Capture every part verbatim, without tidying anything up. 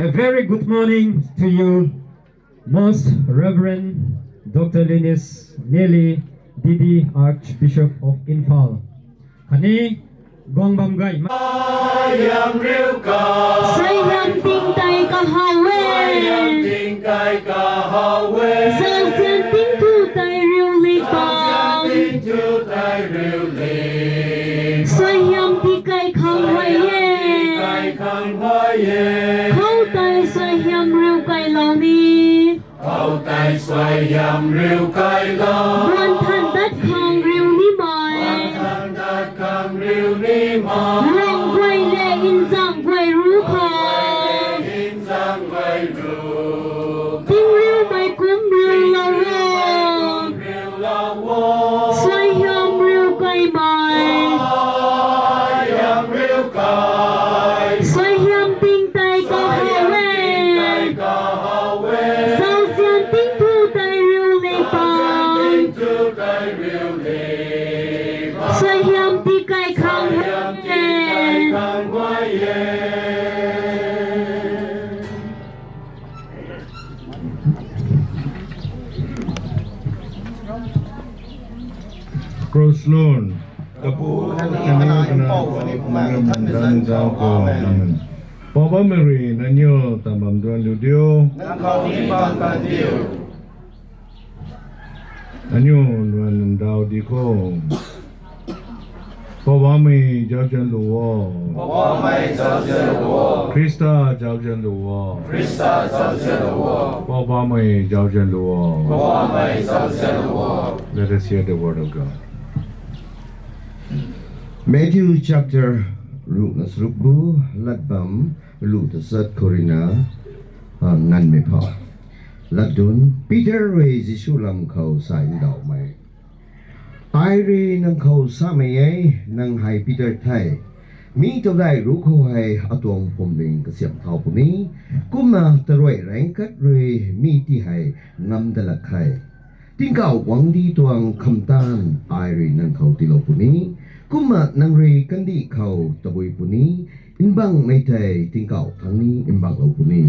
A very good morning to you, Most Reverend Doctor Linus Nelly, D D, Archbishop of Imphal. Khatni guang bam gay ma. Suaihiam ting tei kahaw e. Zauzian ting thu tei riu li pang. Suaihiam ti kai khang huay e. Khou tei suaihiam riu kai lou ni. Khou tei suaihiam riu kai lou. Buan than dat khang riu ni mai. Buan than dat khang riu ni mai. Luang guay le nzang guay ru khang. Nzang guay ru. Ting riu mei kum riu lou ro. Suaihiam riu kai mai. Suaihiam ting tei kahaw e. Zauzian ting thu tei riu li pang. Suaihiam ti kai khang e. Cross lun. Kapu, kani, kani, kani, kani, kani, kani, kani, kani. Amen. Amen. Poubauhmei rui nangniw ta bam duan lu diu. Nang khou ni bam kan diu. Aniu luan dau di kho. Poubauhmei zauzian lu o. Poubauhmei zauzian lu o. Khrista zauzian lu o. Khrista zauzian lu o. Poubauhmei zauzian lu o. Poubauhmei zauzian lu o. Let us hear the word of God. Matthew chapter ruhna charuk bu, lat bam ruh ta sat khou rui na, ah, nganmei phou. Latdun, Peter rui Jisu lam khou sa ndauhmei. Ai rui nang khou samei e, nang hei Peter the. Mi tawdai ruc khou hei atuang phuamling kasiamh thau puni. Kumna taruai rangkat rui mi ti hei ngam dat lak khe. Tingkauh guangcdic tuang khamtaanv ai rui nang khou tiilou puni. Kumna nang rui kandih khou tabui puni. Mbangmei tei tingkauh thangc ni mbanglou puni.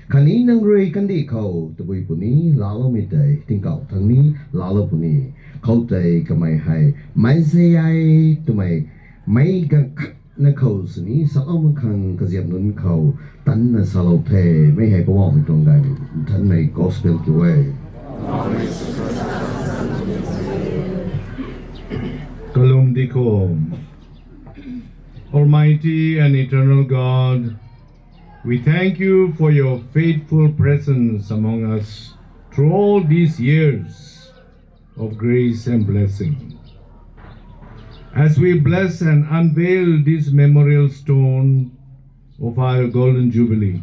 Khatni nang rui kandih khou tabui puni laaloumei tei tingkauh thangc ni laalou puni. Khoutei kamei hei meic zei ai twmei meic gaanv khatna khou sini salou mak khang kaziap nunc khou tanna salou the. Mi hei Poubauhmei tuang gay nthanmei gospel kiu e. Kalum di kho. Almighty and eternal God, we thank you for your faithful presence among us through all these years of grace and blessing. As we bless and unveil this memorial stone of our Golden Jubilee,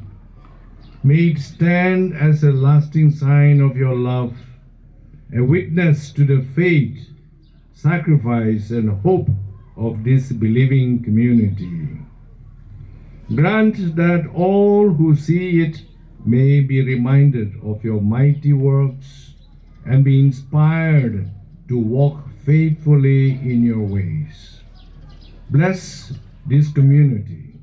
may it stand as a lasting sign of your love, a witness to the faith, sacrifice, and hope of this believing community. Grant that all who see it may be reminded of your mighty works and be inspired to walk faithfully in your ways. Bless this community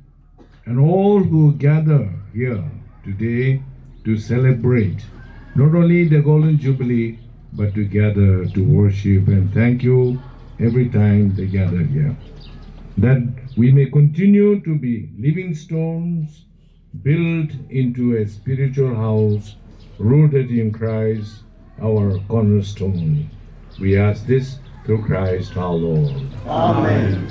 and all who gather here today to celebrate not only the Golden Jubilee, but to gather to worship and thank you every time they gather here. That we may continue to be living stones built into a spiritual house rooted in Christ, our cornerstone. We ask this through Christ our Lord. Amen.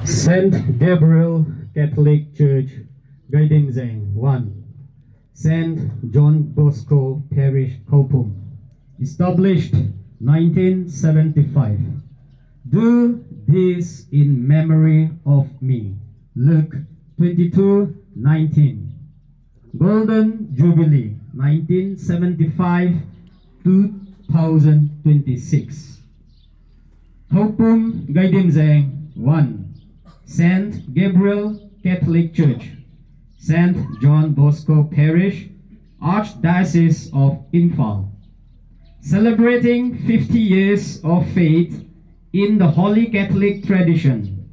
Saint Gabriel Catholic Church, Gaidimzaeng one. Saint John Bosco Parish, Khoupum, established nineteen seventy-five. Do this in memory of me. Luke twenty-two nineteen. Golden Jubilee nineteen seventy-five, two thousand twenty-six. Khoupum Gaidimzaeng one, Saint Gabriel Catholic Church, Saint John Bosco Parish, Archdiocese of Imphal. Celebrating fifty years of faith in the Holy Catholic tradition.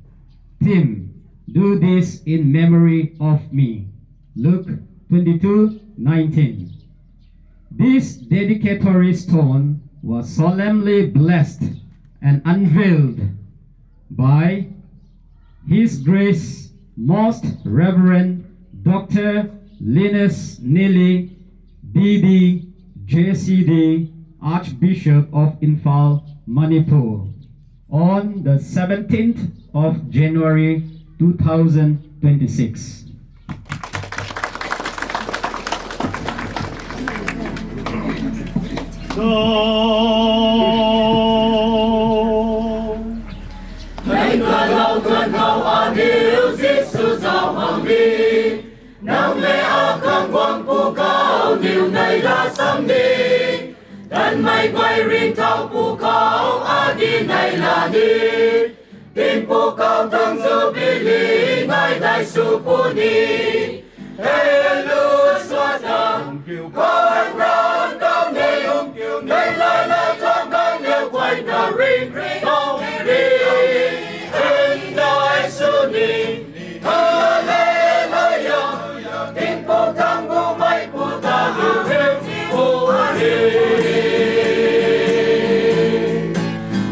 Theme: Do this in memory of me. Luke twenty-two nineteen. This dedicatory stone was solemnly blessed and unveiled by His Grace Most Reverend Doctor Linus Nili, D D, J C D, Archbishop of Imphal, Manipur, on the seventeenth of January two thousand twenty-six. Nang le akang guang pwkhou niw nai la sam ni, tanmei guay ringcthau pwkhou adi nai la ni, tingpwkhou tuang Jubili ngai dai sw puni. Hei lu swa ta, kwan rang kam nei, nei la la tuang gang niw guay ta ring ring khou ri, ring dai sw ni. Haleluya, tingpwkhou tuang Bumaengh Pu ta lu ri puni.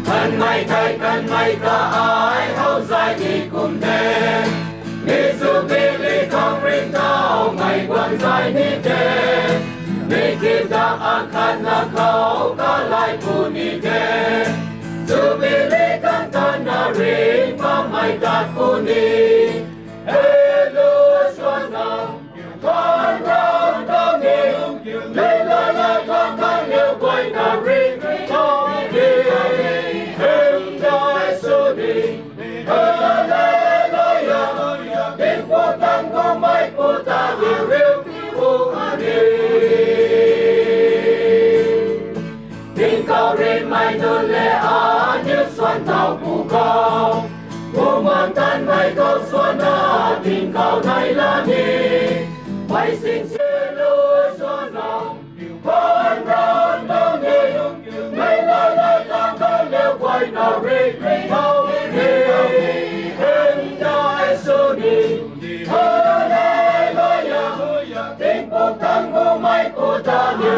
Tanmei thei tanmei ta ai how zay ni kum de, mi Jubili khang ringcthaumei guang zay ni de, mi kip ta akhatna khou kalai puni de. Kuni, hello, swana, kan ram dam ni, mei la la kan kan leu guay na ring ring tho ni, hymn dai sw ni, hallelujah, tingpuk tang kummei pu ta ni riu pu ni. Tingkauh rimei nunc le aniu suan thau pu khou, Bumaengh Nthanmei khou swana, tingkauh nai la ni, mei sing se lu swana, kan ram dam ni, mei la la kan kan leu guay na ring ring tho ni, hymn dai sw ni, hallelujah, tingpuk tang kummei pu ta ni